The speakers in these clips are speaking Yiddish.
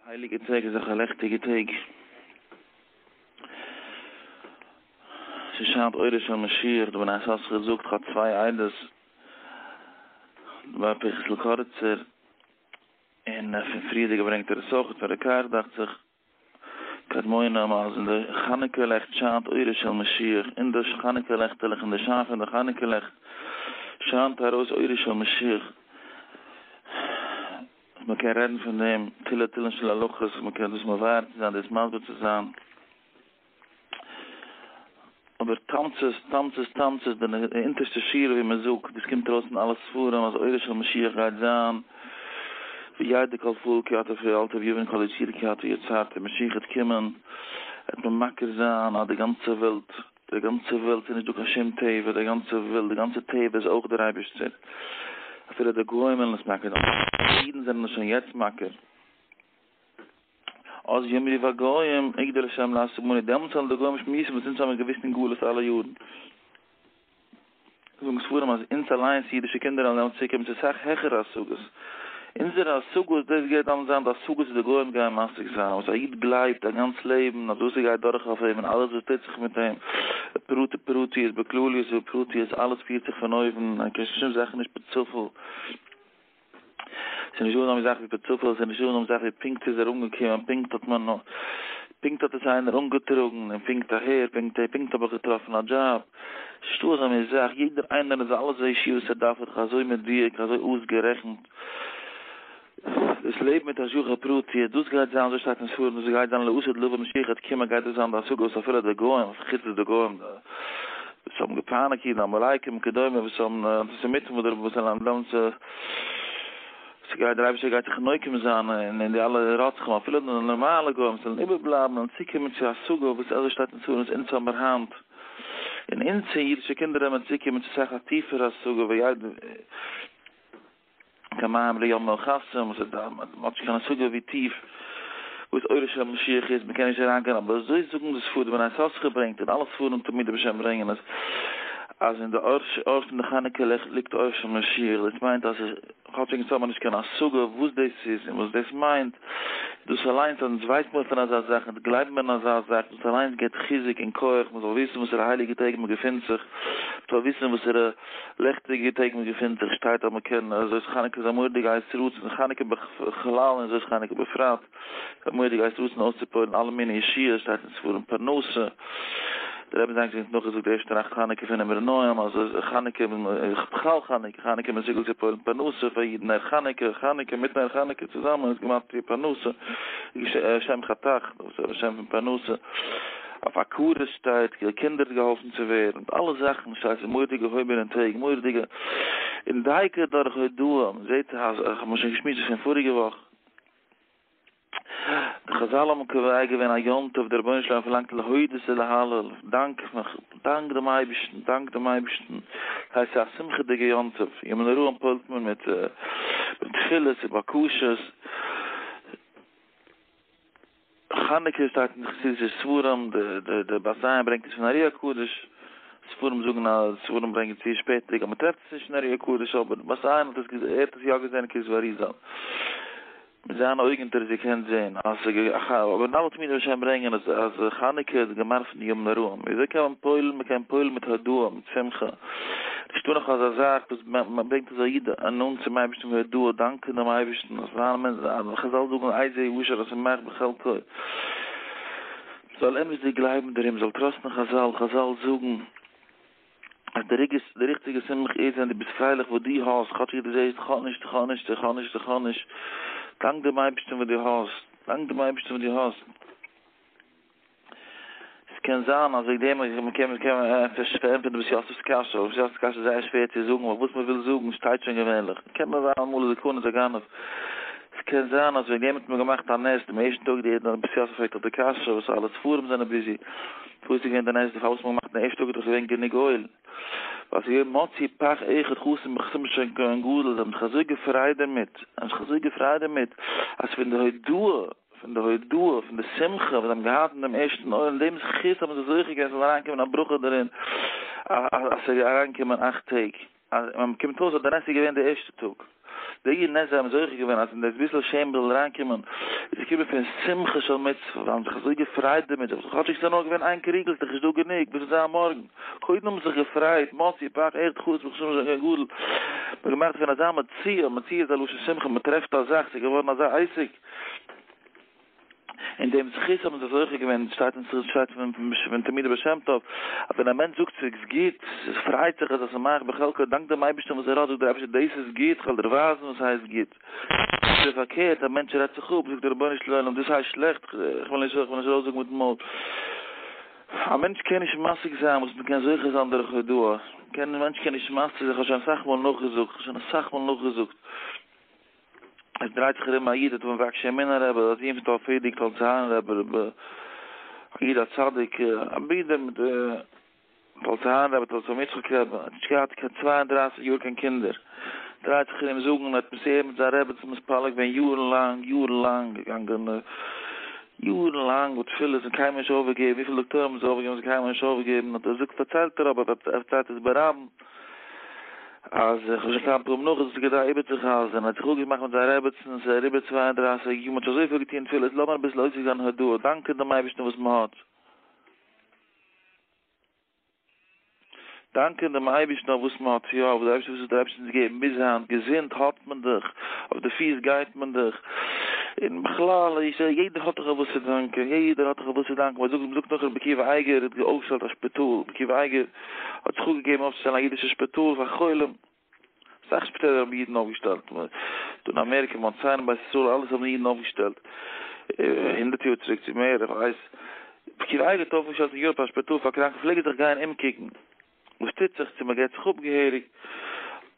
הייליגע טעג אזעלכע לעכטיגע טעג. ס'שיינט אורו של משיח, די בני יששכר זאגט כ'האב צוויי עדות ביי פנחס'ל קאריצער, און פון פריערדיגע ברענגט ער עס אויך, פון רוקח דאכט זיך, קדמונים אז אין די חנוכה לעכט שיינט אורו של משיח, אין די חנוכה לעכטעלעך אין די שיין פון די חנוכה לעכט שיינט ארויס אורו של משיח. מען קען רעדן פון דעם תילי תילין של הלכות, מען קען דאס מבאר צו זיין, דאס מסביר צו זיין, אבער תמצית, תמצית, תמצית, די אונטערשטע שורה ווי מען זאגט, דאס קומט ארויס אין אלע ספרים אז אורו של משיח גייט זיין, וידע כל פעול כי אתה פעלת ויבין כל יצור כי אתה יצרת, משיח וועט קומען, וועט מען מכיר זיין אז די גאנצע וועלט, די גאנצע וועלט איז נישט דא קיין שום טבע, די גאנצע וועלט, די גאנצע טבע איז אויך דער אייבערשטער, אפילו די גוים וועלן עס מכיר זיין, די אידן זענען עס שוין יעצט מכיר. אז יאמרו הגוים יגדל השם לעשות בנו, דעמאלטס וועלן די גוים שמועסן וואס אונז האבן געוואוסט אין גלות אלע יארן. זאגן ספרים אז אונז אליינס אידישע קינדער וועלן דעמאלטס צוקומען צו אסאך העכערע השגות. אונזערע השגות, דאס גייט דאן זיין די השגות וואס די גוים גייען משיג זיין, וואס א איד גלייבט א גאנץ לעבן אז וואס ס'גייט דורך אויף אים און אלעס וואס טוט זיך מיט אים, בפרטי פרטיות, בכלליות ובפרטיות, אלעס פירט זיך פון אויבן, און קיין שום זאך איז נישט בצופאל. ס'איז נישטא אזא מין זאך ווי פערצופאל, ס'איז נישטא אזא מין זאך ווי פונקט איז ער אנגעקומען, פונקט האט מען, פונקט האט עס איינער אנגעטראגן, און פונקט אהער, פונקט אהער, פונקט האב איך געטראפן א דזשאב. ס'איז נישטא אזא מין זאך, יעדער איינער איז אלעס א ישועה וואס ער דארף איז דאך אזוי מדויק, אזוי אויסגערעכנט. דאס לעבן מיט השגחה פרטית, דאס גייט זיין, אזוי שטייט אין ספרים, דאס גייט זיין לעתיד לבוא, משיח וועט קומען גייט דאס זיין די השגה וואס אפילו די גוים, חוץ די גוים, וואס האבן געפייניגט אידן, עמלקים וכדומה, וואס האבן אנטיסעמיטן וואס וואס זענען דעמאלטס ס'גייט דער אייבערשטער גייט זיך נוקם זיין אין די אלע רוצחים, אפילו די נארמאלע גוים זאלן איבערבלייבן און צוקומען צו השגה וואס אזוי שטייט אין ספרים וואס אונז האבן מיר היינט, און אונז אידישע קינדער וועלן צוקומען צו אסאך א טיפערע השגה וידע. כמים לים מכסים, וואס איז דא, מען האט נישט קיין השגה ווי טיף וואס אורו של משיח איז, מען קען נישט אריינגיין, אבער אזוי זאגן די ספרים, די בני יששכר ברענגט און אלע ספרים תלמידי בעל שם ברענגען עס, אז אין די אור אור פון די חנוכה לעכט ליגט אור של משיח, דאס מיינט אז כאטש אונז האבן נישט קיין השגה וואס דאס איז און וואס דאס מיינט, דאס אליינס אז אונז ווייסט מיר פון אזא זאך, אונז גלייבן מיר אין אזא זאך, דאס אליינס געבט חיזוק און כח מען זאל וויסן וואסערע הייליגע טעג מען געפינט זיך, מען זאל וויסן וואסערע לעכטיגע טעג מען געפינט זיך, שטייט אז מען קען, זאת חנוכה איז א מורא'דיגע עת רצון, חנוכה בכלל און זאת חנוכה בפרט, איז א מורא'דיגע עת רצון אויסצופועל'ן אלע מיני ישועות, שטייט אין ספרים פרנסה, דער רבי זצ"ל האט נאכגעזאגט די ערשטע נאכט חנוכה פון אמרי נועם אז חנוכה, בכלל חנוכה, חנוכה איז מסוגל צו פועל'ן פרנסה פאר אידן, נר חנוכה, חנוכה מיט נר חנוכה צוזאמען איז גימטריא פרנסה, שם חתך, דאס איז א שם פון פרנסה. אויף עקרות שטייט, קינדער געהאלפן צו ווערן, אלע זאכן שטייט ס'איז מורא'דיגע געהויבענע טעג, מורא'דיגע, און דייקא דורך הודאה, מ'זעט אז, איך האב שוין געשמועסט דערפון פאריגע וואך, די חזל האבן קובע געווען א יום טוב, דער רבונו של עולם פארלאנגט להודות ולהלל, דאנק מיך, דאנק דעם אייבערשטן, דאנק דעם אייבערשטן, ס'הייסט ס'איז א שמחה'דיגע יום טוב, ימים נוראים פועל'ט מען מיט תפילות און בקשות, חנוכה שטייט אין חסידישע ספרים, די די בת עין ברענגט עס פון ארי הקדוש, ספרים זאגן אז ספרים ברענגען צו שפעטער אז מען טרעפט עס נישט אין ארי הקדוש אבער די בת עין האט עס ער האט עס יא געזען אין כתבי אריזל, מיט זיינע אויגן האט ער עס געקענט זען אז אבער אלע תלמידי בעל שם ברענגען אז אז חנוכה איז גמר פון די ימים נוראים, וויאזוי קען מען פועל'ן מען קען פועל'ן מיט הודאה מיט שמחה. נישטא נאך אזא זאך וואס מען ברענגט אזא איד נאנט צום אייבערשטן ווי הודאה, דאנקען דעם אייבערשטן, אז זיין מען, חזל זאגן איזהו עשיר השמח בחלקו, מען זאל אמת'דיג גלייבן דערין, מען זאל טראסטן חזל, חזל זאגן אז די די ריכטיגע שמחה איז ווען דו ביסט פרייליך וואס דו האסט, כאטשיג דו זעסט איך האב נישט, איך האב נישט, איך האב נישט, איך האב נישט, דאנק דעם אייבערשטן וואס דו האסט, דאנק דעם אייבערשטן וואס דו האסט. עס קען זיין אז וועגן דעם מען קען מען קען פארענטפערן די בית יוסף'ס קשיא, אבער בית יוסף'ס קשיא איז זייער שווער צו זאגן ווייל וואס מען וויל זאגן שטייט שוין געווענליך, קען מען ווייל אמאל איז די קנה איז א גנב. עס קען זיין אז וועגן דעם האט מען געמאכט א נס דעם ערשטן טאג די בית יוסף פרעגט דאך די קשיא וואס אלע ספרים זענען ביזי, וואס איז געווען די נס פארוואס האט מען געמאכט דעם ערשטן טאג איז דאך געווען גענוג אויל, ווייל ס'איז געווען מצאו פך אחד חתום בחותמו של כהן גדול, זיי האבן זיך אזוי געפרייט דערמיט, זיי האבן זיך אזוי געפרייט דערמיט אז פון די הודאה פון די הודאה, פון די שמחה וואס זיי האבן געהאט אין דעם ערשטן אויל, אין דעם זכות האבן זיי זוכה געווען ס'זאל אריינקומען א ברכה דערין, אז ס'איז אריינגעקומען אכט טעג. אז מען קומט אויס אז די נס איז געווען די ערשטע טאג. די נס זיי האבן זוכה געווען אז אין דאס ביסל שמן זאל אריינקומען, איז געקומען פון שמחה של מצוה, זיי האבן זיך אזוי געפרייט דערמיט, כאטשיג ס'איז נאר געווען איין קריגל, ס'איז דאך נישט דא גענוג, וואס וועט זיין מארגן? קודם האבן זיך געפרייט, מצאו פך אחד חסר בשמן גדול, מ'האט געמאכט פון אזא מציאה, מציאה איז א לשון שמחה, מ'טרעפט א זאך, ס'איז געווארן אזא עסק. אין דעם זכות האבן זיי זוכה געווען, שטייט אין שטייט פון תלמידי בעל שם טוב, אז ווען א מענטש זאגט ס'איז גוט, עס פרייט זיך אז השמח בחלקו, דאנקט דעם אייבערשטן וואס ער האט, זאגט דער אייבערשטער דאס איז גוט, כ'וועל דיר ווייזן וואס הייסט גוט. אדער פארקערט, א מענטש רעדט זיך אפ, זאגט דער רבונו של עולם דאס הייסט שלעכט, כ'וויל נישט כ'וויל נישט ארויסזאגן מיטן מויל. א מענטש קען נישט משיג זיין וואס מ'קען זוכה זיין דורך הודאה, א מענטש קען נישט משיג זיין, כ'האב שוין אסאך מאל נאכגעזאגט, כ'האב שוין אסאך מאל נאכגעזאגט. עס דרייט זיך ארום א איד האט מבקש אמונה רבי, א זון פון טל פרידיק תולדות אהרן רבי, רבי א איד א צדיק, א ברודער מיט די תולדות אהרן רבי, תולדות אברהם יצחק רבי, האט נישט געהאט קיין 32 יאר קיין קינדער, דרייט זיך ארום זאגן האט מיט ער מיט זיין רעבעצן מתפלל געווען יארן לאנג, יארן לאנג, געגאנגען יארן לאנג מיט תפילות און קיינמאל נישט אויפגעגעבן, וויפיל דאקטוירים האבן זיי אויפגעגעבן האבן זיי קיינמאל נישט אויפגעגעבן, האט ער זאגט פארציילט ער אבער ער פארציילט עס ברבים. אז איך האב שוין כמה פעמים נאכגעזאגט ס'איז כדאי איבערצוחזר'ן, ער האט זיך אפגעמאכט מיט זיין רעבעצן, ס'איז אריבער 32 יאר, מ'האט שוין אזויפיל געטון תפילות, לאמיר אביסל עוסק זיין הודאה, דאנקען דעם אייבערשטן וואס מ'האט. דאנקען דעם אייבערשטן אויף וואס מ'האט יא, וואס דער אייבערשטער וואס דער אייבערשטער האט אונז געגעבן ביז היינט, געזונט האט מען דאך, אויף די פיס גייט מען דאך, און בכלל, יעדער האט דאך אויף וואס צו דאנקען, יעדער האט דאך אויף וואס צו דאנקען, מ'זאגט מ'זאגט נאך רבי עקיבא אייגער האט אויפגעשטעלט א שפיטאל, רבי עקיבא אייגער האט זיך אפגעגעבן אויפצושטעלן א אידישע שפיטאל פאר חולים, אסאך שפיטעלער האבן אידן אויפגעשטעלט, דא אין אמעריקע, מאונט סיני, בית ישראל, אלעס האבן אידן אויפגעשטעלט, הונדערט יאר צוריק צו מער, איך ווייס, רבי עקיבא אייגער האט אויפגעשטעלט אין יוראפ א שפיטאל פאר קראנקע, פלעג ער זיך גיין אומקוקן וואס טוט זיך, צו מען געבט זיך אפ געהעריג,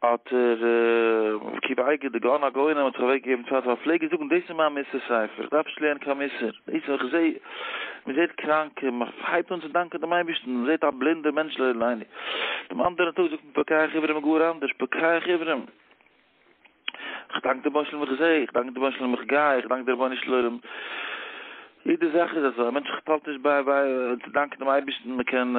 האט ר' עקיבא אייגער די גאון הגאונים האט זיך אוועק געגעבן צייט פאר פלעג ער זאגן דאס איז מיין מוסר ספר איך דארף נישט לערנען קיין מוסר דאס ווען איך זעה מען זעט קראנקע מען הייבט אן צו דאנקען דעם אייבערשטן מען זעט א בלינדער מענטש לא עלינו דעם אנדערן טאג זאגט מען פוקח עיוורים גאר אנדערש פוקח עיוורים איך דאנק דעם רבונו של עולם איך זעה, איך דאנק דעם רבונו של עולם איך גיי, איך דאנק דער רבונו של עולם. יעדע זאך איז אזוי, א מענטש פאלט נישט ביי ביי צו דאנקען דעם אייבערשטן, מען קען,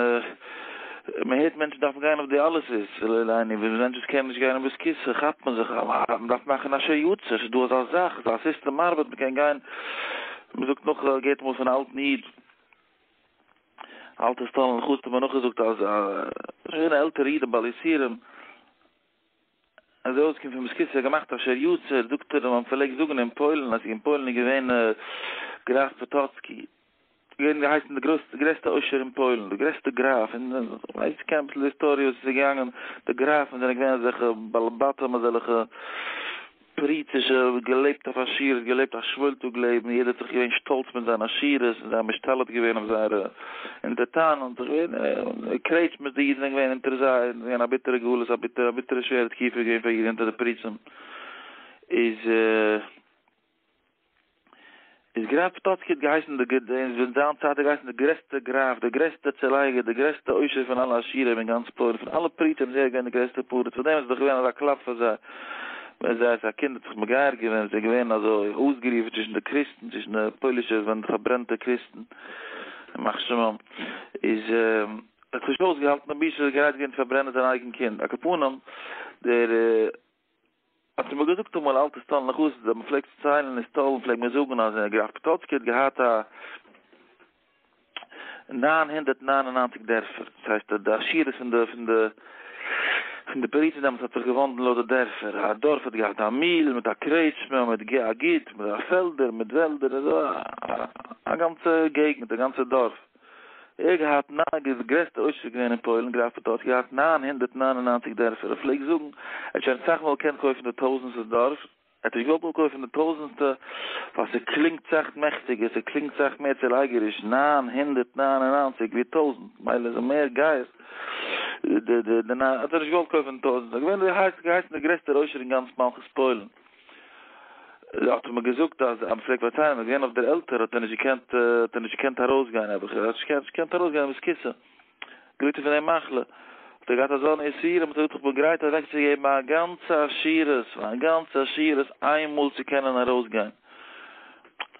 מען הערט מענטשן דארפן גיין אויף דיאליסיס, לא עלינו, ווען מענטשן וואס קענען נישט גיין אין בית כסא כאפט מען זיך, מען דארף מאכן אשר יצר, ס'איז דא אזא זאך, אזא סיסטעם ארבעט, מען קען גיין, מען זאגט נאך, געהערט אמאל פון א אלטן איד, אלטע סטאלינער חסיד האט מיר נאכגעזאגט אז א שוין עלטערע איד א בעל יסורים, אז ער ארויסגעקומען פון בית כסא האט געמאכט אשר יצר, זאגט ער מען פלעגט זאגן אין פוילן אז אין פוילן איז געווען גראף פאטאצקי, געווען געהייסן די גרויסטע גרעסטע עושר אין פוילן, די גרעסטע גראף, און ווייסט קען אביסל די היסטאריע וואס עס איז געגאנגען, די גראפן זענען געווען אזעלכע בעלי בתים אזעלכע פריצישע, געלעבט אויף עשירות, געלעבט א שוואוילטאג לעבן, יעדער האט זיך געווען שטאלץ מיט זיין עשירות, און זיי האבן משתלט געווען אויף זייערע אונטערטאנען, און זיך געווען קרעטשמעס, די אידן זענען געווען אונטער זיי, און געווען א ביטערע גלות, א ביטערע א ביטערע שווערע תקופה איז געווען פאר אידן אונטער די פריצים, איז. איז גראף פאטאצקי האט געהייסן די ג אין זיין צייט האט ער געהייסן די גרעסטע גראף די גרעסטע צולייגער די גרעסטע עושר פון אלע עשירים אין גאנץ פוילן פון אלע פריצים איז ער געווען די גרעסטע פריץ פאר דעם איז דאך געווען אזא קלאפ פאר זיי ווען זייערס א קינד האט זיך מגייר געווען איז ער געווען אזוי אויסגערופן צווישן די קריסטן צווישן די פוילישע ווען די פארברענטע קריסטן ימח שמם איז האט זיך נישט אויסגעהאלטן די בושה איז גרייט געווען צו פארברענען זיין אייגן קינד על כל פנים דער האט ער מיר געזאגט אמאל אלטע סטאלינער חסיד אז מ'פלעגט ציילן אין סטאלין פלעגט מען זאגן אז גראף פאטאצקי האט געהאט א 999 דערפער, דאס הייסט די עשירות פון די פון די פון די פריצים דעמאלטס האט זיך געוואנדן לויט די דערפער, א דארף האט געהאט א מיל מיט א קרעטשמע מיט א גוט מיט א פעלדער מיט וועלדער אזוי א גאנצע געגנט א גאנצע דארף. ער האט געהאט ניין די גרעסטע עושר געווען אין פוילן, גראף פאטאצקי האט געהאט 999 דערפער, ער פלעגט זאגן, ער האט שוין אסאך מאל געקענט קויפן די טויזענטסטע דארף, ער האט נישט געוואלט אפקויפן די טויזענטסטע ווייל ס'קלינגט סאך מעכטיגער, ס'קלינגט סאך מער צולייגעריש 999 ווי טויזענט, מילא איז מער גייעס די די די ניין, האט ער נישט געוואלט קויפן די טויזענטסטע, געווען געהייסן די גרעסטער עושר אין גאנץ מלכות פוילן. האט ער מיר געזאגט אז אז מ'פלעגט פארציילן אז געווען אויף דער עלטער האט ער נישט געקענט האט ער נישט געקענט ארויסגיין נעבעך ער האט נישט געקענט ארויסגיין אין בית הכסא געליטן פון די מחלה האט ער געהאט אזאנע יסורים האט ער געזאגט איך בין גרייט אוועקצוגעבן מיין גאנצע עשירות מיין גאנצע עשירות איינמאל צו קענען ארויסגיין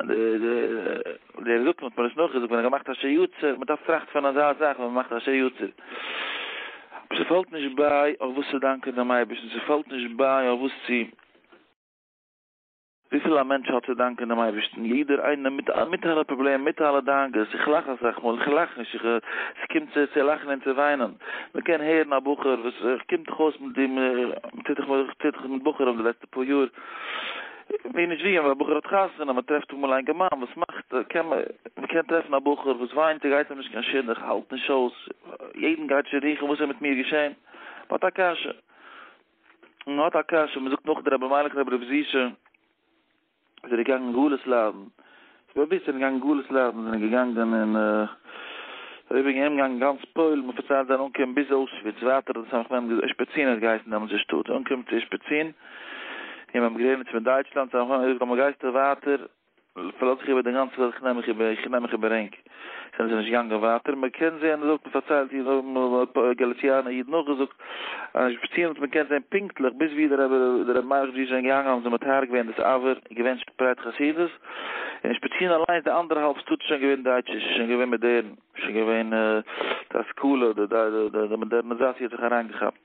דער זאגט מ'האט מיר עס נאכגעזאגט ווען ער האט געמאכט אשר יצר מ'דארף טראכטן פון אזא זאך ווען מ'מאכט אשר יצר אבער ס'פאלט נישט ביי אויף וואס צו דאנקען דעם אייבערשטן ס'פאלט נישט ביי אויף וואס צו. וויפיל א מענטש האט צו דאנקען דעם אייבערשטן, יעדער איינער מיט מיט אלע פראבלעמען, מיט אלע דאגות, איך לאך אסאך מאל, איך לאך נישט, איך ס'קומט צו צו לאכן און צו וויינען, מען קען הערן א בחור וואס קומט דאך אויס מיט דעם, מען טוט דאך מען טוט דאך מיט בחורים די לעצטע פאר יאר, ווי נישט ווי, א בחור האט חתונה, מען טרעפט אמאל א אינגערמאן וואס מאכט, קען מען מען קען טרעפן א בחור וואס וויינט, ס'גייט אים נישט קיין שידוך, האלט נישט אויס, יעדן גייט שידוכים, וואס איז מיט מיר געשען? מען האט א קשיא. מען האט א קשיא, מען זאגט נאך דער רבי מיילעך רבי ר' זושא איז ער געגאנגען גלות ליידן, ס'איז באוויסט זענען געגאנגען גלות ליידן זענען געגאנגען און אריבער ארומגעגאנגען גאנץ פוילן, מען פארציילט זיין אנקום ביז אוישוויץ, ווייטער האט די סמך מם געזאגט אושפיצין האט געהייסן דעמאלטס די שטאט, אנקום צו אושפיצין און ביים גרעניץ מיט דייטשלאנד, סמך מם האט געזאגט טאמער גייסטו ווייטער פארלאז איך איבער די גאנצע וועלט, איך נעם מיך איבער, איך נעם מיך איבער ענק. זענען זיי נישט געגאנגען ווייטער, מען קען זען, זאגט מען פארציילט אידן האבן גאליציאנער אידן נאכגעזאגט, אז אין אושפיצין האט מען געקענט זען פונקטליך ביז ווי דער רבי דער רבי מיילעך זושא זענען געגאנגען האבן זיי מטהר געווען דאס אויר, איז געווען שפרייט חסידות, און אושפיצין אליינס די אנדערע האלב שטאט איז שוין געווען דייטשיש, איז שוין געווען מאדערן, איז שוין געווען די השכלה, די די די מאדערניזאציע האט זיך אריינגעכאפט.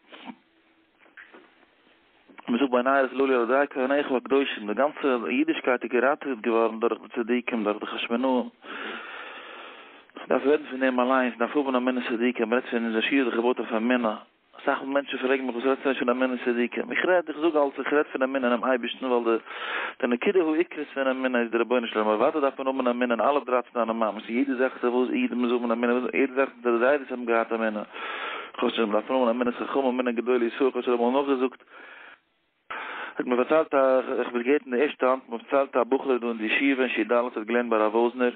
מען זאגט ביי נרות הללו על ידי כהניך הקדושים, די גאנצע אידישקייט איז געראטעוועט געווארן דורך די צדיקים, דורך די חשמונאים. מען דארף רעדן פון דעם אליינס, מען דארף האבן אמונת צדיקים, מען רעדט פון אונזער שיעור איז דאך געבויט אויף אמונה, אסאך מאל מענטשן פרעגן מיך וואס רעדסטו נישט פון אמונת צדיקים, איך רעד, איך זאג אלץ איך רעד פון אמונה אינעם אייבערשטן ווייל די די נקודה העיקרית פון אמונה איז די רבונו של עולם, אוודאי דארף מען האבן אמונה אין אלע דרייצן אני מאמין'ס, יעדע זאך וואס אידן מוז האבן אמונה, יעדע זאך וואס די זיידעס האבן געהאט אמונה. כאטש מען דארף האבן אמונת חכמים אמונת גדולי ישראל כאטש איך האב אמאל נאכגעזאגט האט מיר פארציילט א איך האב עס געהערט אין די ערשטע האנט מיר פארציילט א בחור דא אין די ישיבה אין שיעור ד' האט געלערנט ביי הרב וואזנער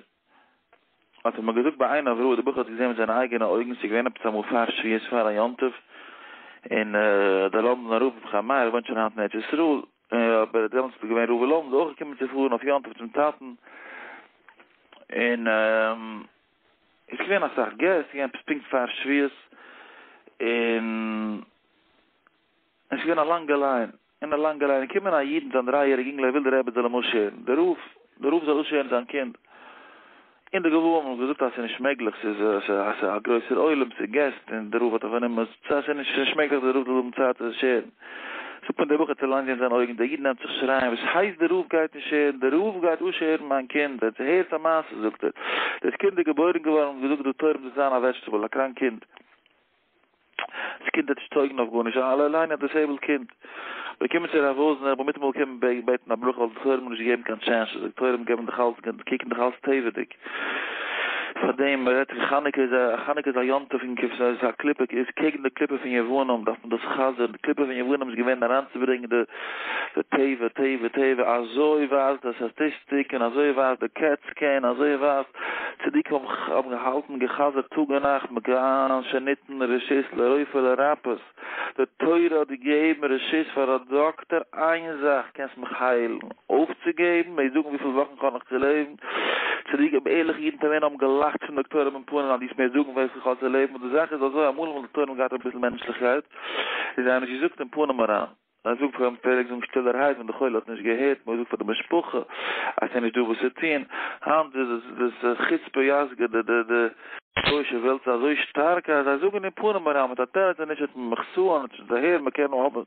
האט ער מיר געזאגט בעין הבראה די בחור האט געזען מיט זיינע אייגענע אויגן ס'איז געווען עפעס אמאל פאר שבועות פאר א יום טוב און דער לאנדאנער רב רבי חיים מאיר וואוינט שוין היינט אין ארץ ישראל אבער דעמאלטס איז געווען רב אין לאנדאן איז אויך געקומען צו פארן אויף יום טוב צום טאטן און. איז געווען אסאך געסט, ס'איז געווען עפעס פונקט פאר שבועות, און עס איז געווען א לאנגע ליין, און א לאנגע ליין, און קומען א איד מיט זיין דריי יעריג אינגל ער וויל די רבי זאל אים אפשערן, די רב, די רב זאל אפשערן זיין קינד, און די גבאים האבן געזאגט אז ס'איז נישט מעגליך, ס'איז ס'איז א גרויסער עולם, ס'איז געסט, און די רב האט א פארנומענע צייט, ס'איז נישט מעגליך די רב זאל האבן צייט צו שערן. זאגט מיר דער בחור צו לאנג אין זיינע אויגן, דער איד נעמט זיך שרייען, וואס הייסט דער רב גייט נישט שערן, דער רב גייט אפשערן מיין קינד, עטס הערטס א מעשה, זאגט ער, דאס קינד איז געבוירן געווארן האבן געזאגט דאקטוירים דאס זיין א וועדזשטעבל, א קראנק קינד, דאס קינד האט נישט טויגן אויף גארנישט, א לא עלינו א דיסעיבלד קינד, געקומען צו הרב וואזנער, איך בין מיטאמאל געקומען בעטן א ברכה ווייל די דאקטוירים האבן נישט געגעבן קיין טשענס, די דאקטוירים געבן דאך אלץ, קוקן דאך אלץ טבע'דיג. פאר דעם רעדט איך חנוכה איז א חנוכה איז א יום טוב פון כ ס א קליפה איז קעגן די קליפה פון יוונים דארף מען דאס חזר'ן די קליפה פון יוונים איז געווען אריינצוברענגען די די טבע טבע טבע אזוי ווייזט די סטאטיסטיק און אזוי ווייזט די קעט סקען אזוי ווייזט צדיקים האבן געהאלטן גע'חזר'ט טאג און נאכט מכאן שניתן רשות לרופא לרפאות. די תורה האט געגעבן רשות פאר א דאקטער איין זאך, קענסט מיך היילן, אויפצוגעבן, מיר זאגן וויפיל וואכן כ'האב נאך צו לעבן, צדיקים ערליכע אידן תמימים האבן געלאכט פון דאקטוירים אין פנים אז דו וועסט מיר זאגן וויפיל איך האב צו לעבן, און די זאך איז אזוי, אמאל האבן דאקטוירים געהאט אביסל מענטשליכקייט, און זיי האבן נישט געזאגט אין פנים אריין. מען זאגט פאר פלעגט זאגן שטילערהייט ווען די חולה האט נישט געהערט, מען האט געזאגט פאר די משפחה אז ס'איז נישט דא וואס צו טון, היינט איז עס דאס חוצפה יסגא די די די גוישע וועלט איז אזוי שטארק אז זיי זאגן אין פנים אריין מיט א תירוץ אז נישט וועט מען מיך סוען נישט אהער מען קען האבן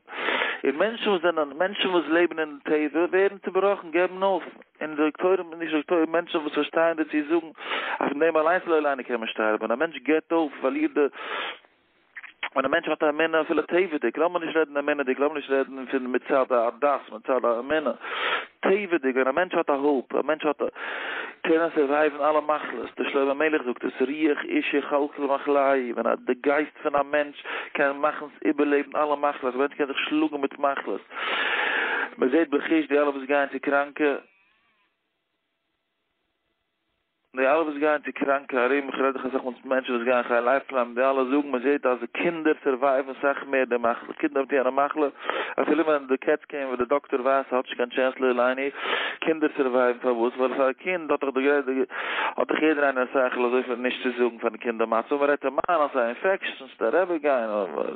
און מענטשן וואס זענען מענטשן וואס לעבן אין די טבע ווערן צובראכן געבן אויף און דאקטוירים נישט דאקטוירים מענטשן וואס פארשטייען דערצו זאגן אז פון דעם אליינס לא עלינו קען מען שטארבן א מענטש געבט אויף פארלירט די ווען א מענטש האט א אמונה אפילו טבע'דיג, לאמיר נישט רעדן אמונה'דיג, לאמיר נישט רעדן פון מצד הדת, מצד האמונה, טבע'דיג, ווען א מענטש האט א האופ, א מענטש האט א, קען ער סורווייוון אלע מחלות, דער שלמה המלך זאגט עס, רוח איש יכלכל מחלהו, ווען א די גייסט פון א מענטש קען מאכן איבערלעבן אלע מחלות, א מענטש קען זיך שלאגן מיט מחלות, מען זעט בחוש די אלע וואס גייען צו קראנקע, די אלע וואס גייען צו קראנקע ארום, איך רעד דאך אסאך מיט מענטשן וואס גייען חיי לייפליים, די אלע זאגן מען זעט אז די קינדער סורווייוון סאך מער די מחלה, קינדער מיט יענע מחלה, אפילו ווען די קעט סקען וואס די דאקטאר ווייסט ס'האט נישט קיין טשענס לא עלינו, קינדער סורווייוון פארוואס? ווייל פאר א קינד האט דאך די האט דאך יעדער איינער א שכל אזויפיל נישט צו זאגן פארן קינד די מצב, מען רעדט אים איין אז ס'איז א אינפעקשאן, צו די רבי גיין,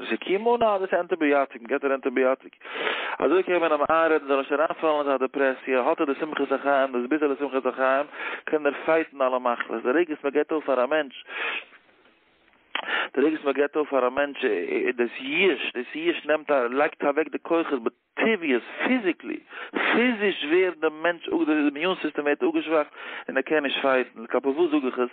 ס'קימאו נא, דאס איז אנטיביאטיק, מען געבט איר אנטיביאטיק. אזוי קען מען אים איינרעדן זאל נישט אריינפאלן אין אזא דעפרעסיע, האט ער די שמחת החיים, דאס ביסעלע שמחת החיים, קען ער פייטן אלע מחלות, די רגע וואס מען געבט אויף פאר א מענטש, די רגע וואס מען געבט אויף פאר א מענטש, דאס ייאוש, דאס ייאוש נעמט א, לייגט אוועק די כוחות. בטבעיות, פיזיקלי, פיזיש ווערט די מענטש אפ, די אימיון סיסטעם ווערט אפגעשוואכט און ער קען נישט פייטן, כלפי וואס זאג איך עס?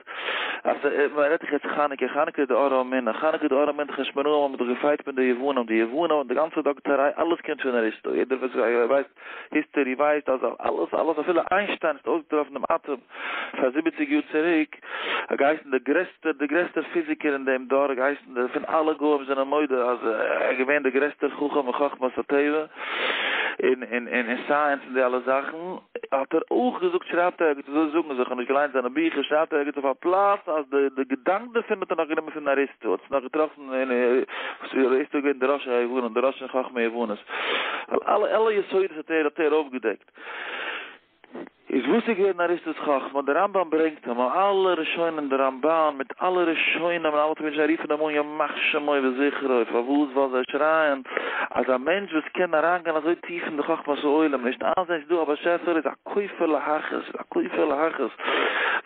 אז מען רעדט דאך יעצט חנוכה, חנוכה איז די אור האמונה, חנוכה איז די אור האמונה, די חשמונאים האבן דאך געפייט מיט די יוונים, די יוונים, די גאנצע דאקטעריי, אלעס קומט פון אריסטו, יעדער וואס ווייסט היסטערי ווייסט אז אלעס אלעס אפילו איינשטיין האט אויסגעטראפן דעם אטאם פאר זיבעציג יאר צוריק, האט געהייסן דער גרעסטער דער גרעסטער פיזיקער אין דעם דור, האט געהייסן דער פון אלע גוים זענען מודה אז ער איז געווען דער גרעסטער חכם אין חכמת הטבע און און און סייענס און די אלע זאכן, האט ער אויך געזאגט שרייבט ער ערגעץ אזוי זאגן זיי, איך האב נישט געליינט זיינע ביכער, שרייבט ער ערגעץ אויף א פלאץ אז די די געדאנק דערפון האט ער נאך גענומען פון אריסטו, האט עס נאך געטראפן אין וואס איז אריסטו געווען דער ראש היוונים, דער ראש אין חכמה יוונית, ווייל אלע אלע יסודות האט ער האט ער אויפגעדעקט. איז וואס איז געווען אריסטו'ס חכמה? דער רמב"ם ברענגט אים, אלע ראשונים, דער רמב"ן מיט אלע ראשונים און אלע תלמידים רופן אים אן ימח שמו וזכרו, פארוואס? ווייל זיי שרייען אז א מענטש וואס קען אריינגיין אזוי טיף אין די חכמת העולם, נישט איינזען ס'איז דא א באשעפער, איז א כופר להכעיס, איז א כופר להכעיס,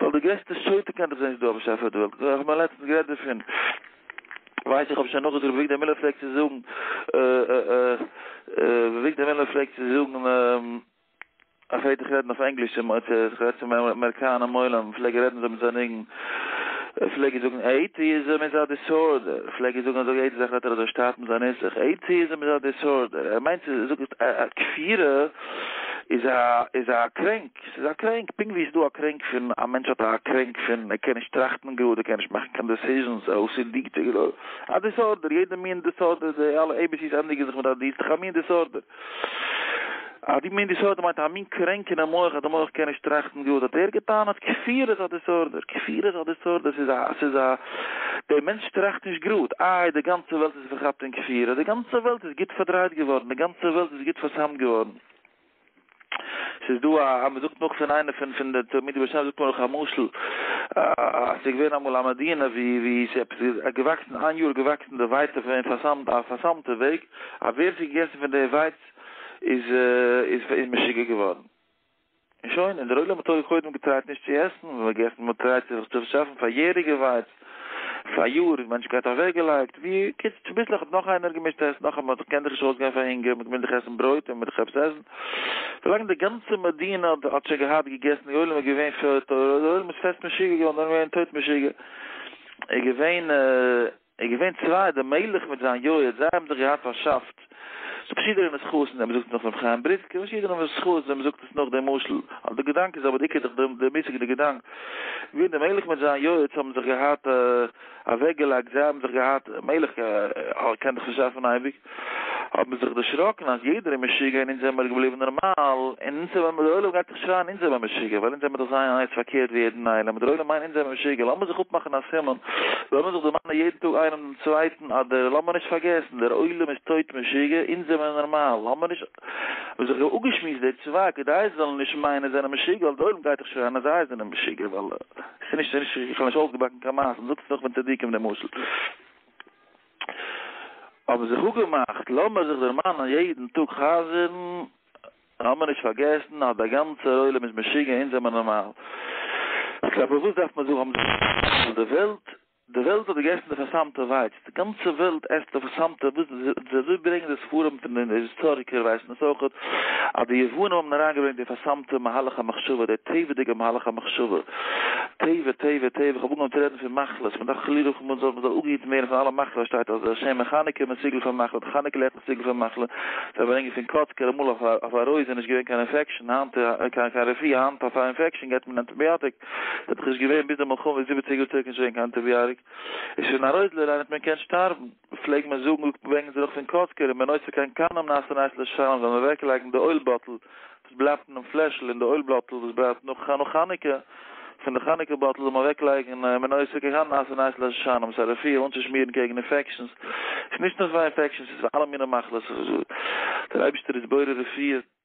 ווייל די גרעסטע שוטה קען דאך זען ס'איז דא א באשעפער אויף די וועלט, איך האב מיר לעצטנס גערעדט דערפון, ווייס איך האב שוין נאכגעזאגט, ר' אביגדור מילער פלעגט צו זאגן, ר' אביגדור מילער פלעגט צו זאגן. ער פלעגט דאך רעדן אויף ענגליש צום איך רעד צום אמעריקאנעם עולם, פלעג ער רעדן אזוי מיט זיין ניגון, פלעג ער זאגן עיטיאיזם איז א דיסארדער, פלעג ער זאגן אזוי יעדע זאך רעדט ער אזוי שטאט מיט זיין נוסח, עיטיאיזם איז א דיסארדער, ער מיינט צו זאגן אז כפירה איז א איז א קרענק, ס'איז א קרענק, פונקט ווי ס'איז דא א קרענק פון א מענטש האט א קרענק פון ער קען נישט טראכטן גראד, ער קען נישט מאכן קיין דעסיזשענס, OCD, א דיסארדער, יעדע מין דיסארדער, די אלע עי בי סי'ס ענדיגן זיך מיט א די, ס'איז דאך א מין דיסארדער. א די מין דיסארדער מיינט א מין קרענק אינעם מח אז די מח קען נישט טראכטן גראד האט ער געטענה'ט כפירה איז א דיסארדער, כפירה איז א דיסארדער, ס'איז א ס'איז א דער מענטש טראכט נישט גראד, איי די גאנצע וועלט איז פארכאפט אין כפירה, די גאנצע וועלט איז גוט פארדרייט געווארן, די גאנצע וועלט איז גוט פארסמ'ט געווארן. ס'איז דא א, מ'זאגט נאך פון איינער פון פון די תלמידי בעל שם זאגט מען נאך א משל, אז ס'איז געווען אמאל א מדינה ווי ווי ס'איז עפעס געוואקסן איין יאר געוואקסן די ווייץ אויף א פארסמ'ט א פארסמ'טע וועג, אז ווער ס'האט געגעסן פון די ווייץ איז איז איז משוגע געווארן. און שוין, און דער עולם האט אויך קודם געטרייט נישט צו עסן, ווען מ'האט געגעסן מ'האט טרייט זיך צו פארשאפן פאריעריגע ווייץ, פאריאר, מענטשן געהאט אוועקגעלייגט, ווי קיצור צוביסלעך האט נאך איינער געמוזט עסן, נאך א, מ'קען דאך נישט אויסגיין פאר הונגער, מ'מוז דאך עסן ברויט און מ'מוז דאך עפעס עסן, ווילאנג די גאנצע מדינה האט האט שוין געהאט געגעסן, די עולם איז געווען פעט, די עולם איז פעסט משוגע געווארן, די עולם איז געווען טויט משוגע, איז געווען. איז געווען צוויי, דער מלך מיט זיין יועץ, זיי האבן זיך געהאט פארשאפט פארשידענע נוסחאות אין דעם, מ'זאגט עס נאך רבי חיים בריסקער, פארשידענע נוסחאות ווען מ'זאגט עס נאך דעם משל, אבער דער געדאנק איז אבער די עיקר דאך דער מושג די געדאנק, געווען דער מלך מיט זיין יועץ האבן זיך געהאט אוועקגעלייגט, זיי האבן זיך געהאט, מלך קען דאך נישט שאפן אייביג, האבן זיך דערשראקן אז יעדער איז משוגע און אונז זעמער געבליבן נארמאל, און אונז זעמער, דער עולם גייט דאך שרייען אונז זעמער משוגע, ווייל אונז זעמער דאך זייער איינס פארקערט ווי יעדן איינעם, דער עולם מיינט אונז זעמער משוגע, לאמיר זיך אפמאכן א סימן, לאמיר זיך דערמאנען יעדן טאג איינעם דעם צווייטן אז דער, לאמיר נישט פארגעסן, דער עולם איז טויט משוגע, אונז זעמער נארמאל, לאמיר נישט, האבן זיך אפגעשמועסט די צוויי, כדי זיי זאלן נישט מיינען זיי זענען משוגע, ווייל דער עולם גייט דאך שרייען אז זיי זענען משוגע, ווייל ס'איז נישט, ס'איז נישט, איך האב נישט אויסגעבאקן קיין מעשה, מ'זאגט עס נאך פון צדיקים דעם משל. האבן זיך אפגעמאכט, לאמיר זיך דערמאנען יעדן טאג חזר'ן, לאמיר נישט פארגעסן אז דער גאנצער עולם איז משוגע אונז זעמער נארמאל. כלפי וואס דארף מען זאגן האבן זיך די וועלט, די וועלט האט געגעסן די פארסאמטע ווייץ, די גאנצע וועלט עסט די פארסאמטע, וואס אזוי ברענגען די ספרים פון די היסטאריקער ווייסן עס אויכעט, אז די יוונים האבן אריינגעברענגט די פארסאמטע מהלך המחשבה, די טבע'דיגע מהלך המחשבה, טבע, טבע, טבע, איך האב אנגעהויבן צו רעדן פון מחלות, מען דארף חלילה מען זאל מען זאל אפגעהיטן ווערן פון אלע מחלות, שטייט אז שמן חנוכה מסוגל פאר מחלה, די חנוכה לעכט מסוגל פאר מחלה, זיי ברענגען פון קאצקער אמאל אויף א אויף א רויז איז נישט געווען קיין אינפעקשאן, היינט קיין קיין רפואה, היינט אויף א אינפעקשאן געבט מען אנטיביאטיק, ס'איז דאך נישט געווען ביז די מלחמה זיבעציג יאר צוריק נישט געווען קיין אנטיביאטיק, איז פון א רויז לע האט מען געקענט שטארבן. פלעג מען זאגן ברענגען זיי נאך פון קאצקער און בנוסף קיין קנים נעשה נס לשלם זאל מען אוועק לייגן די אויל באטל וואס בלייבט אינעם פלעשל און די אויל באטל וואס בלייבט נאך נאך חנוכה פון די חנוכה באטל זאל מען אוועק לייגן בנוסף קיין קנים נעשה נס לשלם ס'איז א רפואה אנצושמירן קעגן אינפעקשאנס ס'איז נישט נאר פאר אינפעקשאנס ס'איז פאר אלע מיני מחלות דער אייבערשטער איז בורא רפואות.